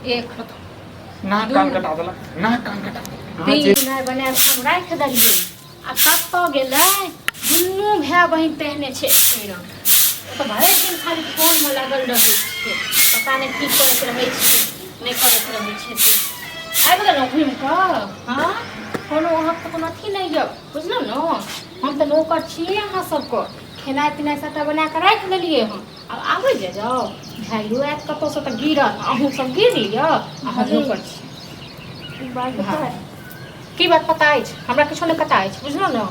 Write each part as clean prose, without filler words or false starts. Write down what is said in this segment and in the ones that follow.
एक नाक दू कान कटा देलक, नाक कान कटा देलक। तीन खेनाइ बना कऽ हम राखि देलियै आ कतऽ गेलै? दुनू भाय बहिन तेहने छै एके रंग। ओ तऽ भरि दिन खाली फोनमे लागल रहै छै, पता नहि की करैत रहै छै, नहि करैत रहै छै। से आबि गेलहुँ घुमि कऽ। हँ, कोनो अहाँके तऽ कोनो अथी नहि यऽ, बुझलहुँ ने? हम तऽ नौकर छियै अहाँ सबके। खेनाइ पिनाइ सभटा बना कऽ राखि देलियै हँ, आब आबै जे जाउ। भाइयो आयत कतहुसँ तऽ गिरत, अहूँ सब गिर लिअ आ हम नौकर छी। एक बात पता है? की बात पता अछि? हमरा किछो नहि पता अछि, बुझलहुँ ने?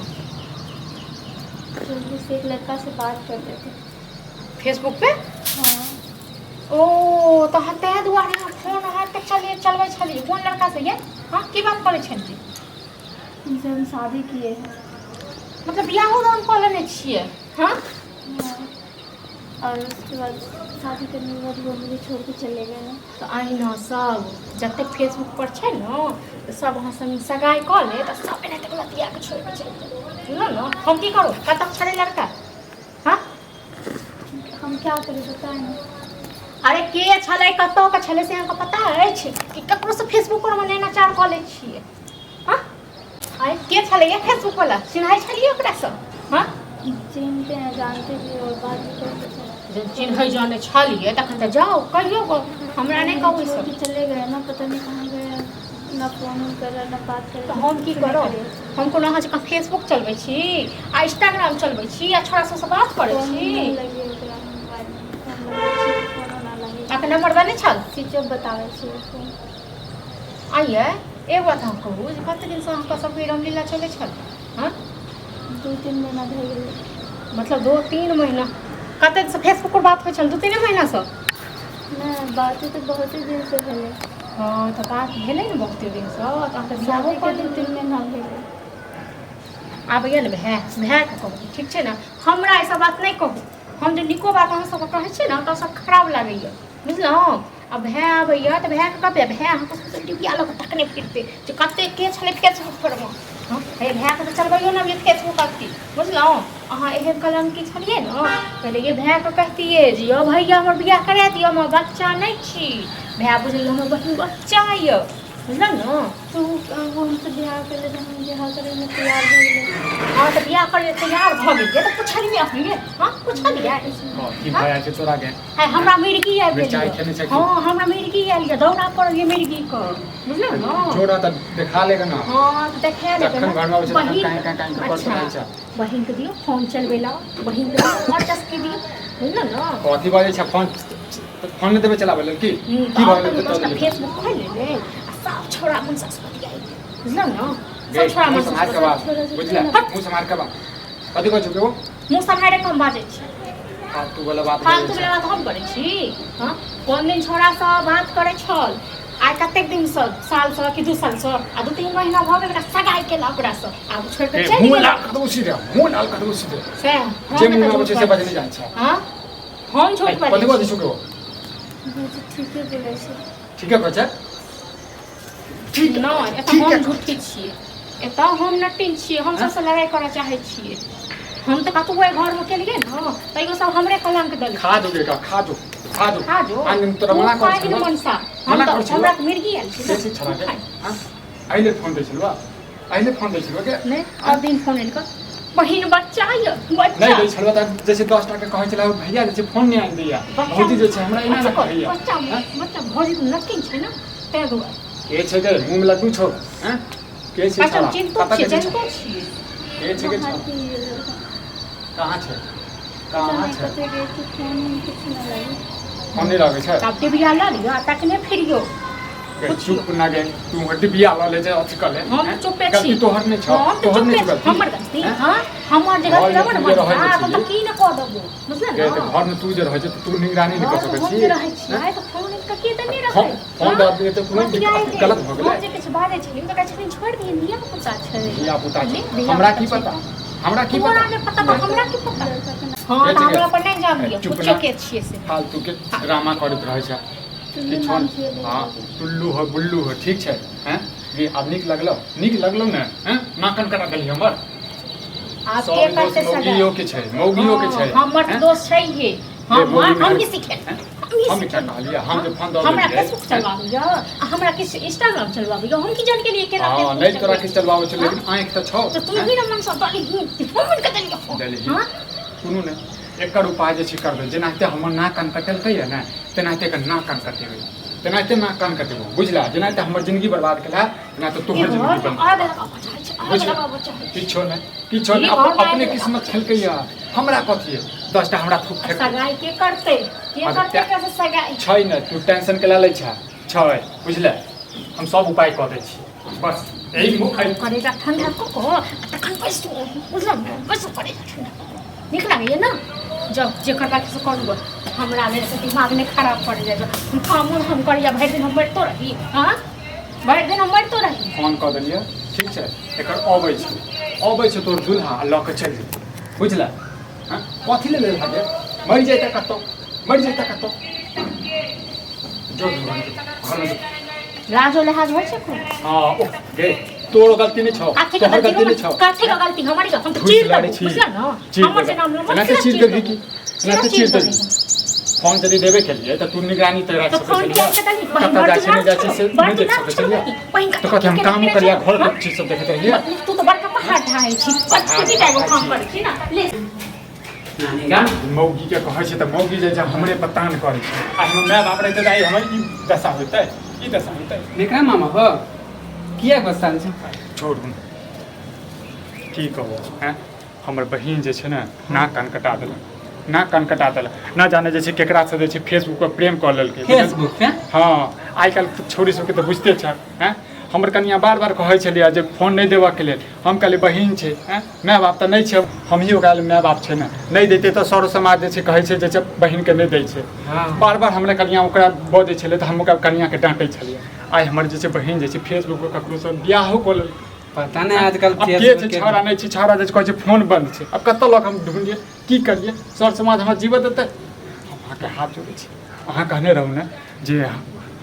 जल्दी से एक लड़का से बात कर रहे थे। फेसबुक पे? हाँ। ओ तऽ अहाँ ताहि दुआरे अहाँ फोन अहाँ तक चले चलबै छलियै। कोन लड़का से ये? हँ, की बात करै छलियै? उनसे हम शादी किए हैं। मतलब बियाहो दान कऽ लेने छियै? हँ। हाँ, और उसके बाद शादी करने के बाद वो मुझे छोड़ के चले गए हैं। तऽ अहिना सब जतेक फेसबुक पर छै ने, तऽ सब अहाँ संग सगाइ कऽ लेत आ सब एनाहिते लतिया कऽ छोड़ि कऽ चलि जायत, बुझलहुँ ने? हम की करू? कतऽ छलै लड़का? हँ, हम क्या करें, बताए ना। अरे, के छलै, कतऽ के छलै, से अहाँके पता अछि कि ककरोसँ फेसबुक पर नैनाचार कऽ लै छियै? हँ, आइ के छलै फेसबुक वाला? चिन्है छलियै ओकरासँ? हँ। चिन्हते हैं, जानते भी और बात भी करते थे। जब चिन्है जानै छलियै तखन तऽ जाउ कहियौ गो, हमरा नहि कहू ई छोड़ सब। के चले गए ना, पता नहीं कहाँ गए, ना फोन उन कर रहा, ना बात कर तऽ रहा। हम की कुछ नहीं करब? करे। हम कोनो अहाँ जकाँ फेसबुक चलबै छी आ इंस्टाग्राम चलबै छी आ छोड़ा सबसँ बात करै फोन छी? नहीं लगे ओकरा मोबाइल में, फोन लगै छै, फोनो ना लगे। अहाँके नंबर देने छल? स्विच ऑफ बताबै छै फोन। आइये एक बात अहाँ कहू जे कते दिनसँ अहाँके सबके रामलीला चलै छल? हँ। 2-3 महीना भए गेलै। मतलब 2-3 महीना? कते दिनसँ फेसबुक पर बात होइ छल? 2-3 महीनासँ? नहि, बाते तऽ बहुते दिनसँ भेलै। हँ, तऽ बात भेलै ने बहुते दिनसँ, तऽ अहाँके बियाहो शादीके कऽ दू लेलियै? तीन महीना भेलै। आबैए ने भाय, भायके कहू, ठीक छै ने? हमरा ई सब बात नहि कहू। हम जे नीको बात अहाँ सबके कहै छियै ने, तऽ सब खराब लागैए, बुझलहुँ? आ भाय आबैए तऽ भायके कहबै, भाय अहाँके सबसँ डिबिया लऽ कऽ तकने फिरतै जे कते के छलै फेसबुक परमे। हँ, हे, भायके तऽ चलबैयो ने अबैए फेसबुक अथी, बुझलहुँ? अहाँ एहन कलंकी छलियै ने, पहिले ये भायके कहतियै जे यौ भैया, हमर बियाह करा दिअ, हमर बच्चा नहि छी। भाय बुझल हमर बहिन बच्चा यऽ, बुझलहुँ ने? तो वो हमसे बियाह कर ले, हम बियाह करे में तैयार भए गेलै। हँ, तऽ बियाह करै लए तैयार भऽ गेलियै तऽ पुछलियै अहाँ ये? हँ, पुछलियै? की भऽ जाइ छै तोरा के? है, हमरा मिर्गी आबि गेल मिरचाइ यऽ। खेने छै की? हँ, हमरा मिर्गी आयल यऽ, दौरा पड़ल यऽ मिर्गी के, बुझलहुँ ने? छोड़ा तऽ देखा लेगा ना। हँ, तऽ देखा लेबै जखन ने। घरमे आबै छै तखन बहिन काँय काँय काँय करैत अच्छा रहै छै। बहिनके दियौ फोन चलबै लए, बहिनके दियौ और चस्की दियौ, बुझलहुँ ने? कथी बाजै छै? फोन फोन नहि देबै चलाबै लेल की? की भऽ गेलै? तऽ तऽ देलियै। फेसबुक खोलि लेबै आ सब छौड़ा मनसा से बतियाइ, बुझलहुँ ने? गे, सब छौड़ा मुँह मनसा सम्हार से के बात, बुझले? मुँह सम्हार के बात। कथी कहै छौ के ओ? मुँह सम्हारे कऽ हम बाजै छी। फालतू वाला बात फालतू बजै वला छै। बात हम करै छी? हँ, कोन दिन छौड़ासँ बात करै छल? आइ कतेक दिनसँ, सालसँ कि 2 सालसँ? आ 2-3 महीना भऽ गेल ओकरा सगाइ केला ओकरासँ, आब छोड़ि कऽ ए, चलि मुँह गेल। लाल कर देबौ सीधे, मुँह लाल कर देबौ सीधे। सएह हम जे मुँह एतऽ मे आबै झूठ छै से बाजै बजने छी। जाइ छै। हँ, हम झूठ कथी बाजै बाजै छी? छौ के ओ? भौजी ठीके बोलै छै। ठीके कहै छै, ठीक। नहि, एतऽ ठीके हम कहै झूठी छियै, एतऽ हम नटिन छियै। हम सबसँ लड़ाइ करऽ चाहै छियै। हम तऽ कतबो एहि घरमे केलियै ने, तैयो सब हमरे कलंक देलकै। खा जो बेटा, खा जो, खा जो। खा जो। आन दिन तोरा तू मना करै खाहि छलौ। मनसा, हम मना तऽ करै छलौ। हमरा तऽ मिर्गी आयल छै के ने। छै छड़ा तू के? खाइ। हँ, एहि लेल फोन दै छलौ? एहि लेल फोन दै छलौ के? नहि, सब दिन फोन आनि कऽ बहिन बच्चा यऽ बच्चा नहि दै छलौ तऽ जैसे 10 टाका कहै छलै भैया जे छै फोन नहि आनि दैया, बच्चा भौजी जे छै हमरा एना अच्छा ने कहैया। बच्चा बच्चा, भौजी तऽ नटिन छै ने, ताहि दुआरे। के छै गे? मुँह मे लड्डू छौ? हैं, के छै अच्छा, हम छड़ा? चिन्हतो कतऽ छियै, के छै? जनितो छियै। के छै गे बाहर छड़ा? के ये लड़का। कहाँ छै? पता कहाँ नहि छै? कतऽ गेल छै, फोन उन किछु नहि लगे। फोन नहि लगै छै? तब डिबिया लऽ लिअ आ तखने फिरियौ। गे, चुप ना गे, तू डिबिया लऽ ले जे अथी कऽ ले। हम हैं? चुपे छी। गलती तोहर नहि छौ। हम तऽ तोहर नहि चुपे छौ गलती। हमर गलती? हैं? हँ, हमर जे गलती घरमे रहबो ने तू जे रहै मनसा, छी। तऽ की ने कऽ देबो, बुझल गे, ने? तऽ घरमे तू जे रहै छै तऽ तू निगरानी नहि कऽ घरमे सकै हम छी? जे रहै छियै हैं? तऽ फोन आनि कऽ के देने फोन रहै? फोन दऽ दियै तऽ कोनो बतियाइ गलत भऽ गेलै? हम जे किछु बाजै छलियै तऽ कहै छथिन छोड़ि दियै, धिया पुता छै। धिया पुता छै। ने, धिया हमरा पुता की छै। पता? हमरा की तोरा पता? नहि पता तऽ हमरा की पता? लड़का के नाम हँ, गे, तऽ ठीक हमरा है। पर नहि जाम लिअ। चुप कुछो ना। के छियै से। फालतू के ड्रामा करैत रहै छै। टुल्लू किछो नाम छियै हँ, लड़का के। टुल्लू हो, बुल्लू हो, ठीक छै। हैं गे, आब नीक लगलो? नीक लगलो ने? हैं, नाकन कटा देली हमर। आब सब के दोष करतै सगाइ? मौगियो के छै, मौगियो के छै। हँ, हमर तऽ हैं? दोष छैहे। गे, मौगी हम मेहर की सिखेलियै? अहीं हम एकरा सिखेलियै। कहलियै हम जे फोन दऽ हमरा देलियै फेसबुक चलबाबैया आ हमरा किछु इंस्टाग्राम चलबाबैया हम की जान गेलियै केना हँ फेसबुक नहि तोरा चलबै किछु चलबाबै छै हँ? लेकिन आँखि तऽ छौ तऽ तू ही ने मन से दलही हम के देलियै फोन देलही। हँ कोनो नहि एकर उपाय जे छै करबै जेनाहिते हमर नाक कान कटेलकै यऽ ने तेनाहिते एकर नाक कान कटेबै तेनाहिते नाक कान कटेबो बुझला जेनाहिते हमर जिंदगी बर्बाद केला तेनाहिते ई तोहर घर जिंदगी में बर्बाद आग लगाबऽ चाहै छै आग बुझ लगाबऽ चाहै छै किछो नहि किछो ई नहि घर में अपने आग किस्मत खेलकै यऽ हमरा कथी यऽ 10 टा हमरा थूक फेक सगाई के करतै के अरे करतै कैसे सगाई छै ने तू टेंशन केला लै छह छै बुझले हम सब उपाय कऽ दै छी बस एहि करेजा ठंडा कऽ कऽ आ तखन बैसू बुझलहुँ ने बैसू करेजा ठंडा कऽ कऽ नीक लागैए ने जब जे करबाक से करू हमरा लेल से दिमाग नहि खराब पड़ि जाइ छै हम कामो हम करिया भरि दिन हम बैठतो रही हँ भरि दिन हम बैठतो रही फोन कऽ देलियै ठीक छै एकर अबै छै अबै छै तोर दुल्हा आ लऽ कऽ चलि जेतै बुझले हँ कथी लेल लेलहा गे मरि जैतै कतौ मरि जैतै कतौ जो घरमे जो लाजो लिहाज होइ छै कोनो हँ ओ गे तोरो गलती नहि छौ काथी के तोहर गलती गलती नहि छौ काथी के गलती हमारी हम तो झूठ चीर लड़ै देबो छी। बुझल न चीर हमर जे देबै। नाम लेबो एनाहिते चीर देबही की एनाहिते चीर देबही फोन यदि देबे केलियै तऽ तू निगरानी तऽ राखि तो सकै फोन छलियै किया के देली बहिन कतऽ बड़ जाइ छै नहि दुलार जाइ छै से बड़ नहि देख दुलार सकै छौ छलियै बहिन तऽ कथी हम कामो करिया घरके चीज सब देखैत रहियै तू तो बड़का पहाड़ ढाहे छी बस टा एगो काम करै छी ना ले नानी गाम मौगी के कहै छै तऽ मौगी जे छै हमरे पर तान करै छै आ हमर माय बाप रहितै तऽ आइ हमर ई दशा होइतै ई दशा होइतै निकरा मामा हो किया गुस्सा छै छोड़ू की कहू हैं हमर बहिन जे छै ने नाक कान कटा देलक नाक कान कटा देलक ना जाने जे छै केकरासँ जे छै फेसबुक पर प्रेम कऽ लेलकै फेसबुक पे हँ आइ काल्हि तऽ छौड़ी सबके तऽ बुझिते छ हैं हमर कनिया बार बार कहै छलियै जे फोन नहि देबऽके लेल हम कहलियै बहिन छै हैं माय बाप तऽ नहि छै हमही ओकरा लेल माय बाप छै ने नहि दैतै तऽ सरो समाज जे छै कहै छै जे बहिनके नहि दै छै हँ बार बार हमरा कनिया ओकरा बजै छलै तऽ हम ओकरा कनियाके डाँटै छलियै आइ हमर जे छै बहिन जे छै फेसबुक पर ककरोसँ बियाहो कऽ लेलकै पता नहि आजकल आब के छै फेसबुक के छौड़ा नहि छै छौड़ा जे छै कहै छै फोन बंद छै आब कतऽ लऽ कऽ हम ढूँढियै की करियै सर समाज हमरा जीवऽ देतै हम अहाँके हाथ जोड़ै छी अहाँ कहने रहू ने जे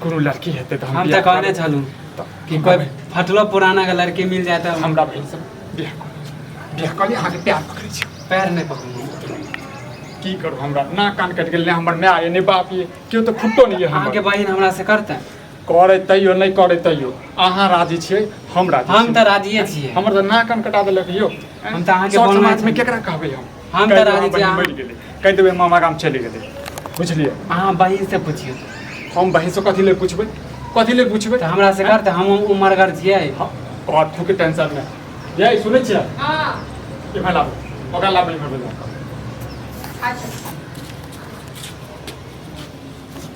कोनो लड़की हेतै तऽ हम हम तऽ बियाह कहने करब। छलहुँ तऽ कि कोई फटलो पुराना के लड़की मिल जाए तऽ हमरा बहिन से बियाह कऽ बियाह कऽ ली अहाँके प्यार पकड़ै छी पैर नहि पकड़ू की करू हमरा नाक कान कटि गेल नहि हमर माय ये नहि बाप ये केओ तऽ खुट्टो नहि ये अहाँके हमर बहिन हमरा से करतै करै तैयो नहि करै तैयो अहाँ राजी छियै हम राजी हम छियै। तऽ राजिए छियै हमर तऽ नाक कान कटा देलक यौ हम तऽ अहाँके सर बोलने समाजमे छी। केकरा कहबै हम हम कहि तऽ देबै राजी हमर छियै, बहिन मरि गेलै कहि देबै मामा गाम चलि गेलै बुझलियै अहाँ बहिन से पुछियौ हम बहिनसँ कथी लेल पुछबै कथी लेल पुछबै तऽ हमरा से करतै हम उमरगर छियै हँ, कथूके टेंशन नहि यै सुनै छियै हँ इम्हर लाबू ओकरा लाबू इम्हर बजा कऽ अच्छा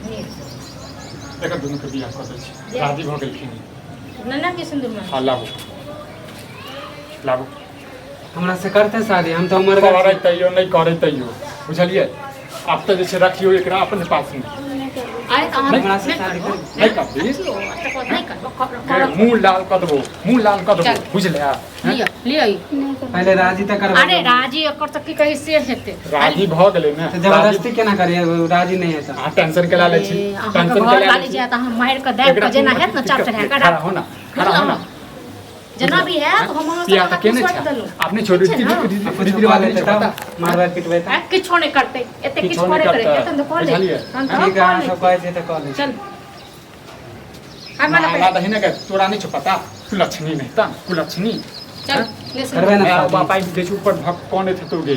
नीक एकर दुनूके बियाह कऽ दै छी राजी भऽ गेलखिन नन्ना के सिंदूर में हँ लाबू लाबू हमरा से करतै शादी हम तऽ उमरगर करै छियै। तैयो नहि करै तैयो बुझलियै आब तऽ जे छै रखियौ एकरा अपने पासमे अरे तऽ अहाँ हमरा से नहि शादी करबो करू नहि करबी अथियो, एतेक नहि करबो गे, करब मुँह लाल कऽ देबो मुँह लाल कऽ देबो चल। बुझले लिअ लिअ ई। पहिले राजी तऽ करबै अरे राजी एकर तऽ की कही से हेतै राजी भऽ गेलै ने तऽ जबरदस्ती केना करियै राजी नहि हेतै अहाँ टेंशन केला लै छी अरे, अहाँके टेंशन घर केला लै वाली छी जे तऽ अहाँ मारि कऽ दाबि एकरा कऽ जेना हैत ने चाप चढ़ा कऽ खड़ा राखू हो ना खड़ा हो ना जेना भी हैत हम अहाँ बियाह तऽ केने सोचि छै देलहुँ अपने छोड़ ठीक छै रीति ने? रीति रिवाज नहि छै पता मारबै पिटबै तऽ आँय, किछो नहि करतै एते किछु किछो नहि करे करे करतै। तहन तऽ कऽ ले बुझलियै? तहन तऽ ठीक है कऽ अहाँ ले सब कहै छियै तऽ कऽ लै छी। चल हमरा माला दही ने के तोरा नहि छौ पता कुलक्षणी नहि तऽ कुलक्षणी चल ले सुन। करबै ने माय शादी। बाप आबि जाइ छै ऊपर भक कोने थेतो गे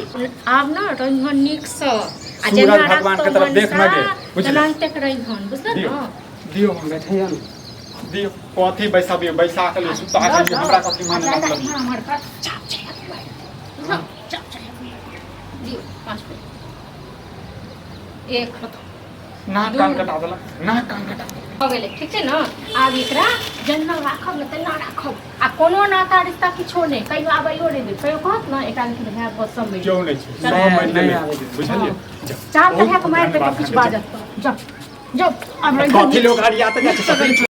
आब न रहिहन नीकसँ आ सूरज जेना भगवान के राखतौ तरफ देख न गे, मनसा बुझली? तेनाहिते रहिहन बुझल दियौ न दियौ हम बैठैयौ ने दियौ कथी बैसाबियौ बैसा के लिए सुता के लिए हमरा कथी माने ज्यादा मतलब इहाँ हमर पर चाप चढ़ा के मारि देतौ। बुझलौ? चाप चढ़ा के मारि देतौ। दियौ 5 रुपया एक नाक कान कटा देलक नाक कान कटा देलक। भऽ गेलै ठीक छै ने आब एकरा जेना राखब ने तेना राखब आ कोनो नाता रिश्ता किछो नहि कहियो आबैयो नहि देब कहियो कहत ने एकरा लेकिन भाय बस सब मिल केओ नहि छै चल। सब मरि नहि गेलै आबै देब। बुझलियै जाउ। चाप बहुत चढ़ा के मारि देतौ धन्यवाद किछु अहाँके। बाजत तऽ जाउ जाउ आब कथी लोग हरिया तऽ जाइ छै